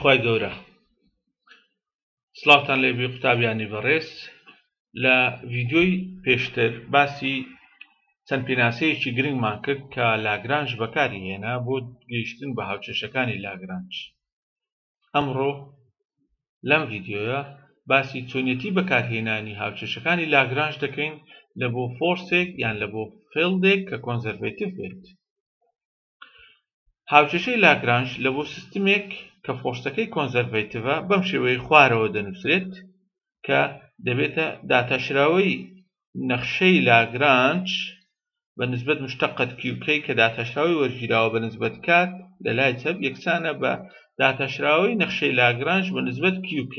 خوای گەورە. سڵاوتان لێبی قوتابیانی بەڕێز لە ڤیدیۆی پێشتر باسی چەند پێناسەیەکی گرنگمان کرد کە لاگرانج بەکاری هێنا بۆ گەیشتن بە هاوکێشەکانی لاگرانج. ئەمڕۆ لەم ڤیدیۆیە باسی چۆنیەتی بەکارهێنانی هاوکێشەکانی لاگرانج دەکەین لە بۆ force ێک یان لە بۆ field ێک کە conservative بێت. هاوکێشەی لاگرانج لە بۆ سیستمێک کە force ەکەی conservative ە بەم شێوەیەی خوارەوە دەنووسرێت کە دەبێتە داتاشراوەی نەخشەی لاگرانج بە نسبەت مشتەقەت QK کە داتاشراوەی وەرگیراوە بە نسبەت کات لە لای چەپ یەکسانە بە داتاشراوەی نەخشەی لاگرانج بە نسبەت QK.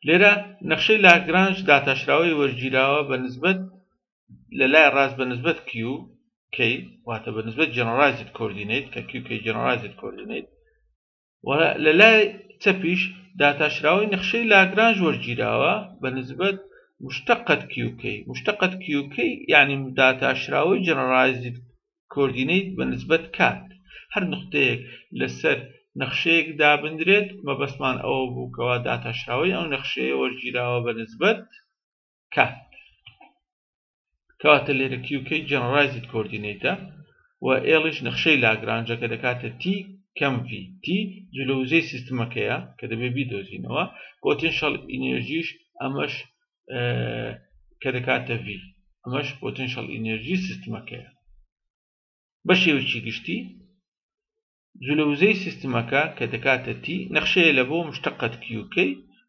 لێرە نەخشەی لاگرانج داتاشراوەی وەرگیراوە بە نسبەت لە لای ڕاست بە نسبەت QK واتە بە نسبەت generalized coordinate کە QK generalized coordinate و لە لای چەپیش داتاشراوەی نەخشەی لاگرانج وەرگیراوە بە نسبەت مشتەقەت QK مشتەقەت QK یعنی داتاشراوەی generalized coordinate بە نسبەت کات. هەر نوختەیەک لەسەر نەخشەیەک دابنرێت مەبەستمان ئەوە بوو کەوا داتاشراوەی ئەو نەخشەیە وەرگیراوە بە نسبەت کات. کەواتە لێرە QK generalized coordinate ە و L یش نەخشەی لاگرانجە کە دەکاتە T کەم V. T جولە وزەی سیستمەکەیە کە دەبێت بیدۆزینەوە، potential energy ش ئەمەش کە دەکاتە V، ئەمەش potential energy سیستمەکەیە. بە شێوەیەکی گشتی جولە وزەی سیستمەکە کە دەکاتە T نەخشەیە لە بۆ مشتەقەت QK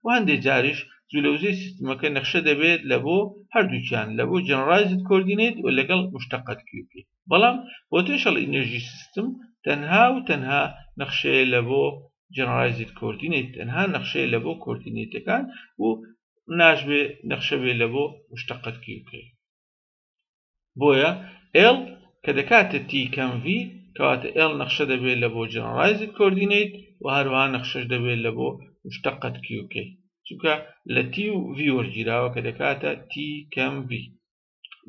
و هەندێک جاریش جولە وزەی سیستمەکە نەخشە دەبێت لە بۆ هەردووکیان لە بۆ generalized coordinate و لەگەڵ مشتەقەت QK. بەڵام potential energy سیستم تەنها و تەنها نەخشەیە لە بۆ generalized coordinate، تەنها نەخشەیە لە بۆ coordinate ەکان و ناشبێ نەخشە بێ لە بۆ مشتەقەت QK. بۆیە L کە دەکاتە T کەم V کەواتە L نەخشە دەبێت لە بۆ generalized coordinate و هەروەها نەخشەش دەبێت لە بۆ مشتەقەت QK، چونکە لە T و V وەرگیراوە کە دەکاتە T کەم V.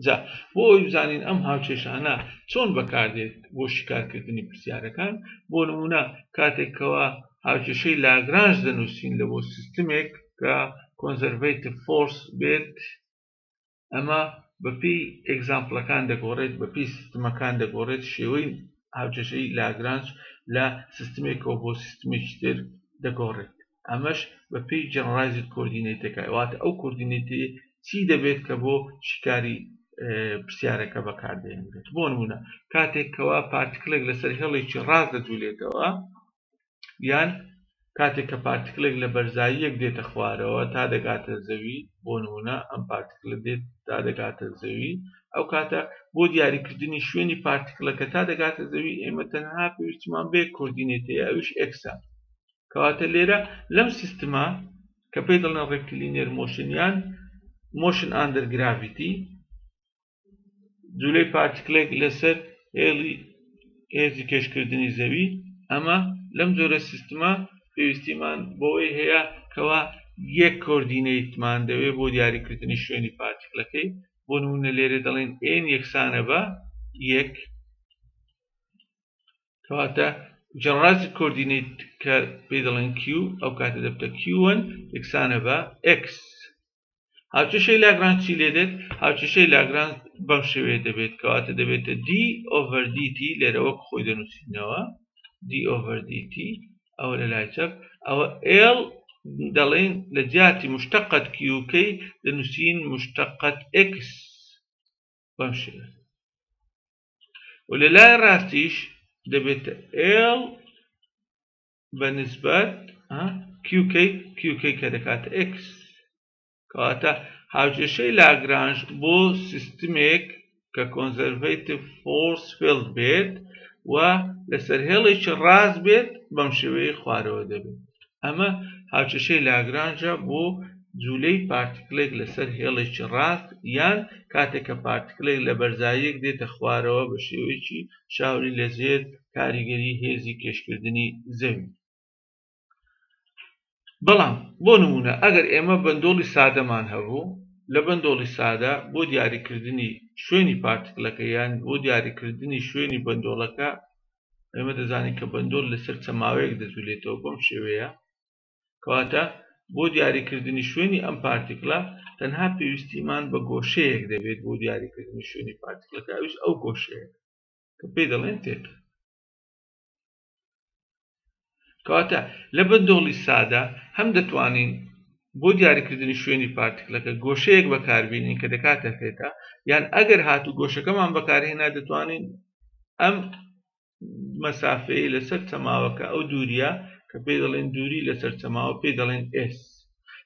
جا بۆ ئەوەی بزانین ئەم هاوکێشانە چۆن بەکاردێت بۆ شیکارکردنی پرسیارەکان، بۆ نمونە کاتێکەوە هاوکێشەی لاگرانج دەنووسین لە بۆ سیستمێک کە conservative force بێت، ئەمە بەپێی example ەکان دەگۆڕێت، بەپێی سیستمەکان دەگۆڕێت، شێوەی هاوکێشەی لاگرانج لە سیستمێکەوە بۆ سیستمێکی تر دەگۆڕێت. ئەمەش بەپێی generalized coordinate ەکە، واتە ئەو coordinate ی چی دەبێت کە بۆ شیکاری پرسیارەکە بەکاردێنرێت. بۆ نمونە کاتێک کەوا particle ێک لەسەر هێڵێکی ڕاست دەجولێتەوە، یان کاتێک کە particle ێک لە بەرزاییەک دێتە خوارەوە تا دەگاتە زەوی، بۆ نمونە ئەم particle ە دێت تا دەگاتە زەوی، ئەو کاتە بۆ دیاریکردنی شوێنی particle ەکە تا دەگاتە زەوی ئێمە تەنها پێویستمان بێ coordinate ەیە، ئەویش X ە. کەواتە لێرە لەم سیستمە کە پێی دەڵێن rectilinear motion یان motion under gravity، جولەی particle ێک لەسەر هێڵی هێزی کێشکردنی زەوی، ئەمە لەم جۆرە سیستمە پێویستیمان بەوەی هەیە کەوا یەک coordinate مان دەوێت بۆ دیاریکردنی شوێنی particle ەکەی. بۆ نمونە لێرە دەڵێن N یەکسانە بە یەک، کەواتە generalized coordinate کە پێی دەڵێن Q، ئەو کاتە دەبتە Q1 یەکسانە بە X. هاوکێشەی لاگرانج چی لێ دێت؟ هاوکێشەی لاگرانج بەم شێوەیە دەبێت، کەواتە دەبێتە D over DT، لێرە وەک خۆی دەنووسینەوە D over DT، ئەوە لە لای چەپ، ئەوە L دەڵێن لە جیاتی مشتەقەت QK دەنووسین مشتەقەت X بەم شێوەیە، و لە لای ڕاستیش دەبێتە L بە نسبەت QK، QK کە دەکاتە X. کەواتە هاوکێشەی لاگرانج بۆ سیستمێک کە conservative force field بێت و لەسەر هێڵێکی ڕاست بێت بەم شێوەیە خوارەوە دەبێت. ئەمە هاوکێشەی لاگرانجە بۆ جوولەی particle ێک لەسەر هێڵێکی ڕاست، یان کاتێک کە particle ێک لە بەرزاییەک دێتە خوارەوە بە شێوەیەکی شاوری لەژێر کاریگەری هێزی کێشکردنی زەوی. بەڵام بۆ نمونە ئەگەر ئێمە بەندۆڵی سادەمان هەبوو، لە بەندۆڵی سادە بۆ دیاریکردنی شوێنی particle ەکە یان بۆ دیاریکردنی شوێنی بەندۆڵەکە ئێمە دەزانین کە بەندۆڵ لەسەر چەماوەیەک دەجولێتەوە بەم شێوەیە. کەواتە بۆ دیاریکردنی شوێنی ئەم particle ە تەنها پێویستیمان بە گۆشەیەک دەبێت بۆ دیاریکردنی شوێنی particle ەکە، ئەویش ئەو گۆشەیە کە پێی دەڵێن تێتا. کەواتە لە بەندۆڵی سادە هەم دەتوانین بۆ دیاریکردنی شوێنی particle ەکە گۆشەیەک بەکاربینین کە دەکاتە تێتا، یان ئەگەر هاتوو گۆشەکەمان بەکارهێنا دەتوانین ئەم مەسافەیە لەسەر چەماوەکە، ئەو دووریە کە پێی دەڵێن دووری لەسەر چەماوە پێی دەڵێن S،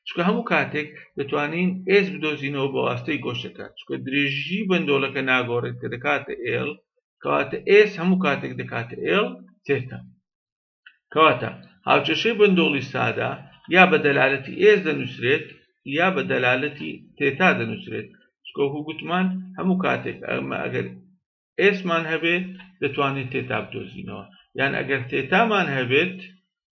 چونکە هەموو کاتێک دەتوانین S بدۆزینەوە بە واستەی گۆشەکە، چونکە درێژی بەندۆڵەکە ناگۆڕێت کە دەکاتە L، کەواتە S هەموو کاتێک دەکاتە L تێتا. کەواتە هاوکێشەی بەندۆڵی سادە یا بە دەلالەتی S دەنووسرێت یا بە دەلالەتی تێتا دەنووسرێت، چونکە وەکو گوتمان هەموو کاتێک ئەمە ئەگەر S مان هەبێت دەتوانین تێتا بدۆزینەوە، یان ئەگەر تێتامان هەبێت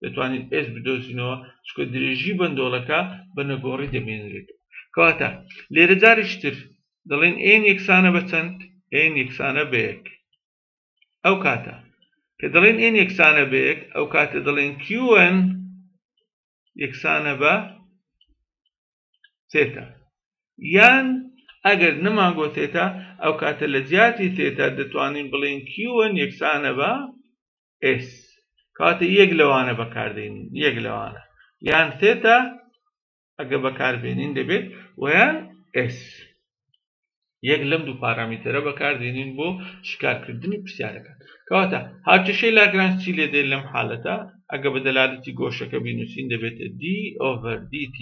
دەتوانین S بدۆزینەوە، چونکە درێژی بەندۆڵەکە بە نەگۆڕی دەمێنرێت. کەواتە لێرە جارێکی تر دەڵێن N یەکسانە بە چەند؟ N یەکسانە بە یەک. ئەو کاتە کە دەڵێن N یەکسانە بە یەک، ئەو کاتە دەڵێن Qn یەکسانە بە تێتا، یان ئەگەر نەمانگۆ تێتا ئەو کاتە لە جیاتی تێتا دەتوانین بڵێن Qn یەکسانە بە S. کاتە یەک لەوانە بەکاردێنین، یەک لەوانە یان تێتا ئەگە بەکاربێنین دەبێت ویان S. یەک لەم دوو پارامیتەرە بەکاردێنین بۆ شکارکردنی پرسیارەکان. کەواتە هاوکێشەی لاگرانج چی لێ دێت لەم حالەتە؟ ئەگە بە دەلالەتی گۆشەکە بینوسین دەبێتە D over dt،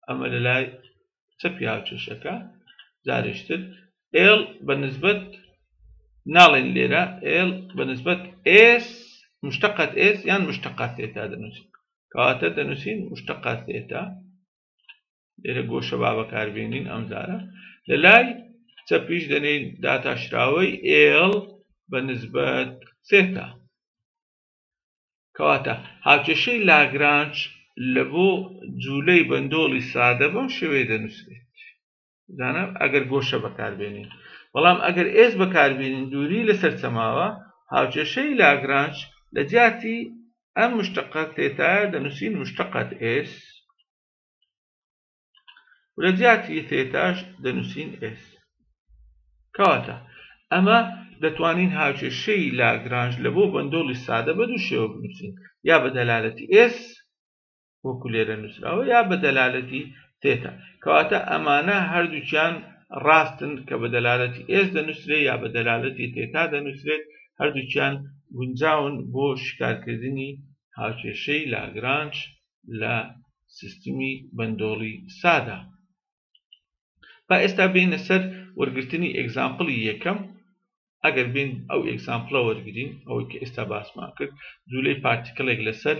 ئەمە لە لای چەپی هاوکێشەکە. جارێشتر L بە نسبەت ناڵێن لێرە L بە نسبەت S مشتقات S یان مشتقات تێتا دەنووسین. کەواتە دەنووسین مشتقات تێتا، لێرە گۆشە با بەکاربێنین ئەم جارە. لە لای چەپیش دەنێین داتاشراوەی L بە نسبەت تێتا. کەواتە هاوکێشەی لاگرانج لە بۆ جوولەی بەندۆڵی سادە بەم شێوەیە دەنووسرێت. زانە ئەگەر گۆشە بەکاربێنین، بەڵام ئەگەر S بەکاربێنین دووری لەسەر چەماوە، هاوکێشەی لاگرانج لە جیاتی ئەم مشتقە تێتایە دەنووسین مشتقەت S و لە جیاتی تێتاش دەنووسین S. کەواتە ئەمە دەتوانین هاوکێشەی لاگرانج لە بۆ بەندۆڵی سادە بە دوو شێوە بنووسین، یا بە دەلالەتی S وەکو لێرە نووسراوە یا بە دەلالەتی تێتا. کەواتە ئەمانە هەردووکیان ڕاستن کە بە دەلالەتی S دەنووسرێت یا بە دەلالەتی تێتا دەنووسرێت، هەردووکیان گونجاون بۆ شکارکردنی هاوکێشەی لاگرانج لە سیستمی بەندۆڵی سادە. با ئێستا بێینە سەر وەرگرتنی example ی یەکەم. ئەگەر بین ئەو example ە وەرگین، ئەوەی کە ئێستا باسمان کرد، جوولەی particle ێک لەسەر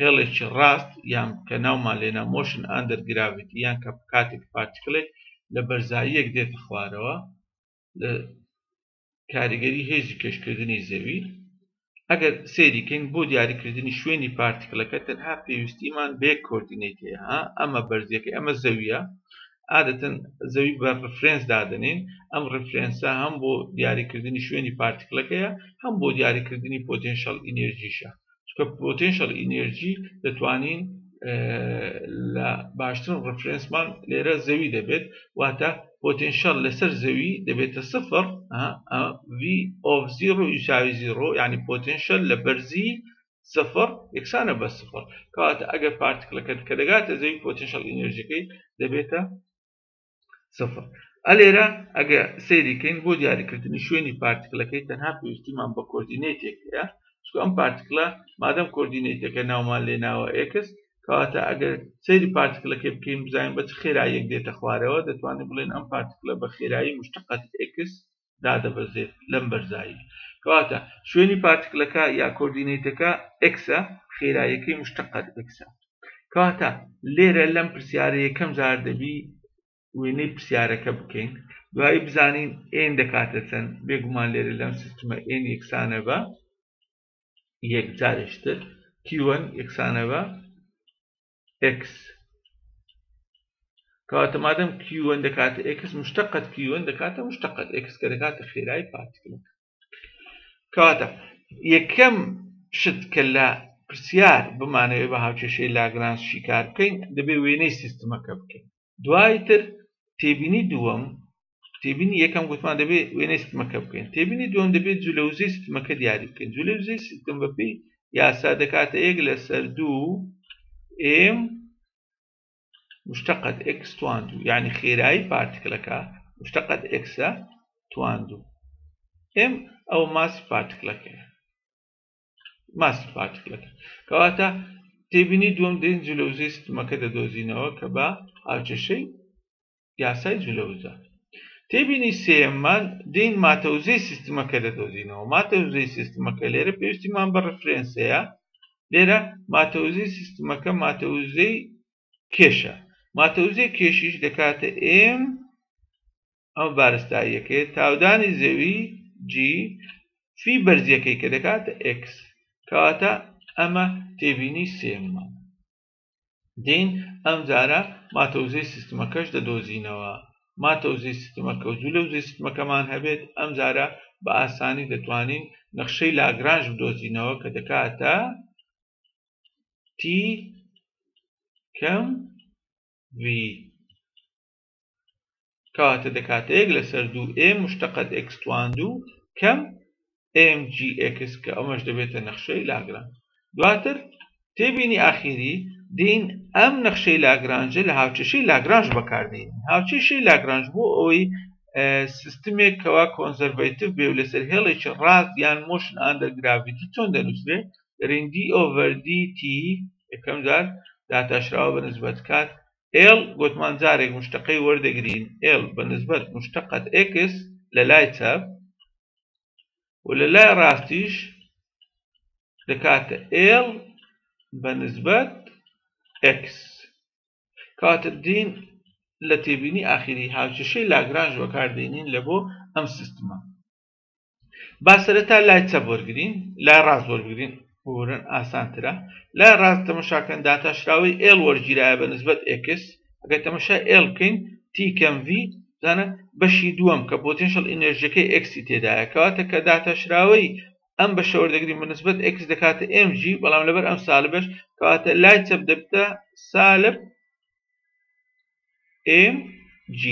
هێڵێکی ڕاست یان کە ناومان لێنا motion under gravity، یان کە کاتێک particle ێک لە بەرزاییەک دێتە خوارەوە لە کاریگەری هێزی کێشکردنی زەوی. ئەگەر سەیریکەین بۆ دیاریکردنی شوێنی particle ەکە تەنها پێویستیمان بە یەک coordinate هەیە. ئەمە بەرزیەکەی، ئەمە زەویە. عادەتەن زەوی بە reference دادەنین. ئەم reference ە هەم بۆ دیاریکردنی شوێنی particle ەکەیە، هەم بۆ دیاریکردنی potential energy شە. چونکە potential energy دەتوانین لە باشترین reference مان لێرە زەوی دەبێت، واتە potential لەسەر زەوی دەبێتە صفر، V of 0 یساوی 0، یعنی potential لە بەرزی صفر یەکسانە بە صفر. کەواتە ئەگەر particle ەکە کە دەگاتە زەوی potential energy ەکەی دەبێتە صفر. ئەلێرە ئەگە سەیریکەین بۆ دیاریکردنی شوێنی particle ەکەی تەنها پێویستیمان بە coordinate ێک هەیە، چونکە ئەم particle ە مادەم coordinate ەکە ناومان لێناوە X، کەواتە ئەگەر سەیری particle ەکەی بکەین بزانین بە چ خێراییەک دێتە خوارەوە، دەتوانین بڵێن ئەم particle ە بە خێرایی مشتقەت X دادەبەزێت لەم بەرزایی. کەواتە شوێنی particle ەکە یا coordinate ەکە X ە، خێراییەکەی مشتقەت X ە. کەواتە لێرە لەم پرسیارە یەکەم جار دەبی وێنەی پرسیارەکە بکەین، دوایی بزانین N دەکاتە چەند. بێگومان لێرە لەم سیستمە N یەکسانە بە یەک، جارێشتر Q1 یەکسانە بە X. کەواتە مادەم Q1 دەکاتە X، مشتقەت Q1 دەکاتە مشتقەت X کە دەکاتە خێرایی particle ەکە. کەواتە یەکەم شت کە لە پرسیار بمانەوێت بە هاوکێشەی لاگرانج شیکار بکەین، دەبێت وێنەی سیستمەکە بکەین. دوایتر تێبینی دووەم، تێبینی یەکەم گوتمان دەبێت وێنەی سیستمەکە بکەین. تێبینی دووەم دەبێت جولە وزەی سیستمەکە دیاری بکەین. جولە وزەی سیستم بەپێی یاسا دەکاتە یەک لەسەر دوو m مشتقت x توان دوو، یعنی خێرایی particle ەکە مشتقت x توان دوو. m ئەو mass ی particle ەکەیە، mass ی particle ەکە. کەواتە تێبینی دووەم دێن جولە وزەی سیستمەکە دەدۆزینەوە کە بە هاوکێشەی یاسای جولە وزە. تێبینی سێیەممان دێین ماتەوزەی سیستمەکە دەدۆزینەوە. ماتەوزەی سیستمەکە لێرە پێویستیمان بە reference ەیە. لێرە ماتەوزەی سیستمەکە ماتەوزەی کێشە. ماتەوزەی کێشیش دەکاتە m ئەم بارستاییەکەی تاودانی زەوی g فی بەرزیەکەی کە دەکاتە x. کەواتە ئەمە تێبینی سێیەممان. دێین ئەم جارە ماتەوزەی سیستمەکەش دەدۆزینەوە. ماتەوزەی سیستمەکە و جولە وزەی سیستمەکەمان هەبێت، ئەم جارە بە ئاسانی دەتوانین نەخشەی لاگرانج بدۆزینەوە کە دەکاتە T کەم V. کەواتە دەکاتە یەک لەسەر دوو M مشتقت X توان دوو کەم MGX کە ئەمەش دەبێتە نەخشەی لاگرانج. دواتر تێبینی ئاخیری دێین ئەم نەخشەی لاگرانجە لە هاوکێشەی لاگرانج بەکاردێنین. هاوکێشەی لاگرانج بۆ ئەوەی سیستمێک کەوا conservative بێ و لەسەر هێڵێکی ڕاست یان motion under gravity چۆن دەنووسرێ؟ دەرین d over dt یەکەم جار داتاشراوە بە نسبەت کات L گوتمان جارێک مشتەقەی وەردەگرین L بە نسبەت مشتەقەت X لە لای چەپ و لە لای ڕاستیش دەکاتە L بە نسبەت X. کەواتە دین لە تێبینی ئاخیری هاوکێشەی لاگرانج بەکاردێنین لە بۆ ئەم سیستمە. با سەرەتا لای چەپ وەرگین، لای ڕاست وەربگرین، بورن ئاسانترە. لای ڕاست تەمەشاکەن داتاشراوەی L وەرگیرایە بە نسبەت X. ئەگەر تەمەشای L بکەین T کەم V زانە بەشی دووەم کە potential energy ەکەی X ی تێدایە. کەواتە کە داتاشراوەی ئەم بەشە وەردەگرین بە نسبەت X دەکاتە MG، بەڵام لەبەر ئەم سالبەش کەواتە لای چەپ دەبتە سالب MG.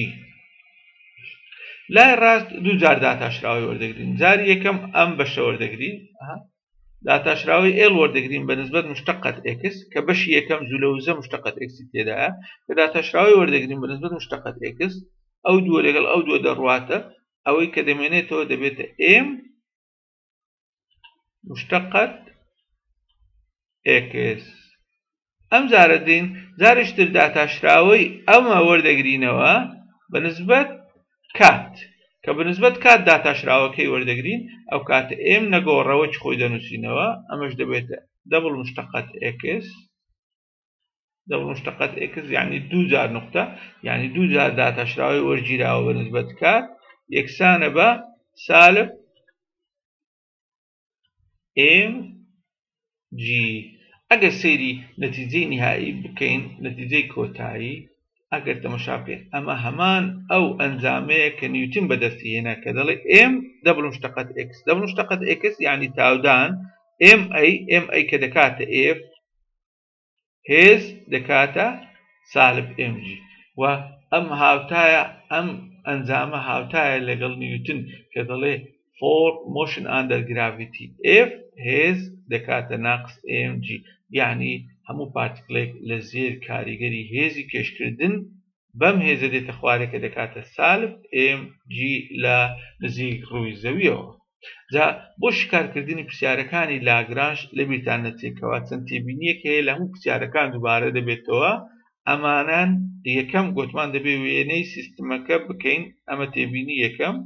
لای ڕاست دوو جار داتاشراوەی وەردەگرین. جاری یەکەم ئەم بەشە وەردەگرین، داتاشراوەی L وەردەگرین بە نسبەت مشتقت X کە بەشی یەکەم جولە وزە مشتقت X ی تێدایە، کە داتاشراوەی وەردەگرین بە نسبەت مشتقت X ئەو دووە لەگەڵ ئەو دووە دەڕواتە، ئەوەی کە دەمێنێتەوە دەبێتە M مشتقت X. ئەم جارە دین جارێکتر داتاشراوەی ئەمە وەردەگرینەوە بە نسبەت کات، کە بە نسبەت کات داتاشراوەکەی وەردەگرین ئەو کاتە M نەگۆڕەوە چ خۆی دەنووسینەوە، ئەمەش دەبێتە double مشتقت X. double مشتقت X یعنی دوو جار نقطە، یعنی دوو جار داتاشراوەی وەرگیراوە بە نسبەت کات یەکسانە بە سالب MG. ئەگەر سەیری نەتیجەی نهایی بکەین، نەتیجەی کۆتایی ئەگەر تەمەشا بکەین ئەمە هەمان ئەو ئەنجامەیە کە نیوتن بەدەستی هێنا کە دەڵێ M double مشتقت X. double مشتقت X یعنی تاودان MA، MA کە دەکاتە F هێز دەکاتە سالب MG. و ئەم هاوتایە، ئەم ئەنجامە هاوتایە لەگەڵ نیوتن کە دەڵێ for motion under gravity F هێز دەکاتە ناقس MG، یعنی هەموو particle ێک لە زێر کاریگەری هێزی کێشکردن بەم هێزە دێتە خوارێ کە دەکاتە سالب MG لە نزیک ڕووی زەویەوە. جا بۆ شکارکردنی پرسیارەکانی لاگرانج لەبیرتان نەچێت کەوا چەند تێبینیەک هەیە لە هەموو پرسیارەکان دووبارە دەبێتەوە. ئەمانان یەکەم گوتمان دەبێت وێنەی سیستمەکە بکەین، ئەمە تێبینی یەکەم.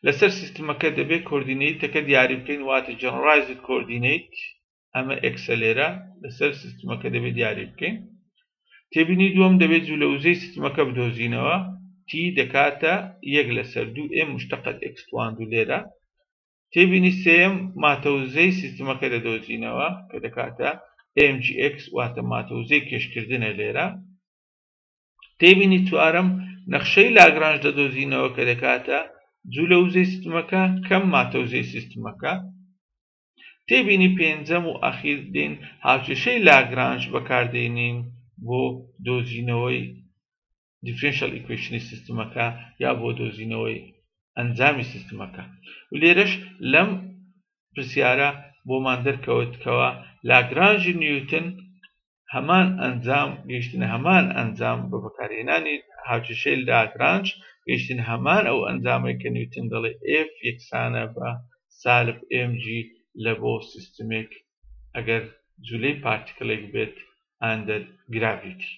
لەسەر سیستمەکە دەبێت coordinate ەکە دیاری بکەین، واتە generalized coordinate، ئەمە X ە لێرە لەسەر سیستمەکە دەبێت دیاری بکەین. تێبینی دووەم دەبێت جوولە وزەی سیستمەکە بدۆزینەوە، T دەکاتە یەک لەسەر دوو M مشتقت X توان دوو لێرە. تێبینی سێیەم ماتەوزەی سیستمەکە دەدۆزینەوە کە دەکاتە MGX، واتە ماتەوزەی کێشکردنە لێرە. تێبینی چوارەم نەخشەی لاگرانج دەدۆزینەوە کە دەکاتە جوولە وزەی سیستمەکە کەم ماتە وزەی سیستمەکە. تێبینی پێنجەم و ئەخیر دێین هاوکێشەی لاگرانج بەکاردێنین بۆ دۆزینەوەی differential equation ی سیستمەکە یا بۆ دۆزینەوەی ئەنجامی سیستمەکە. و لێرەش لەم پرسیارە بۆمان دەرکەوت کەوا لاگرانج و نیوتن هەمان ئەنجام گەیشتنە هەمان ئەنجام بە بەکارهێنانی هاوکێشەی لاگرانج گەیشتنە هەمان ئەو ئەنجامەی کە نیوتن دەڵێ F یەکسانە بە سالب mg لە بۆ سیستمێک ئەگەر جولەی particle ێک بێت under gravity.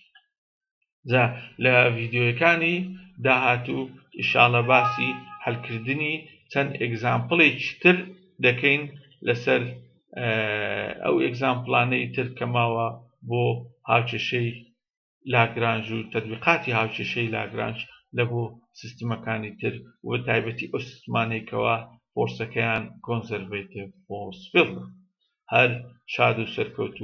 جا لە ڤیدیۆیەکانی داهاتوو ئیشاڵە باسی حەلکردنی چەند example ێکی تر دەکەین لەسەر ئەو example انەی تر کە ماوە بۆ هاوکێشەی لاگرانج و تەتبیقاتی هاوکێشەی لاگرانج لە بۆ سیستمەکانی تر و بە تایبەتی ئەو سیستمانەی کەوا force ەکەیان conservative force field ە. هەر شاد و سەرکەوتوو.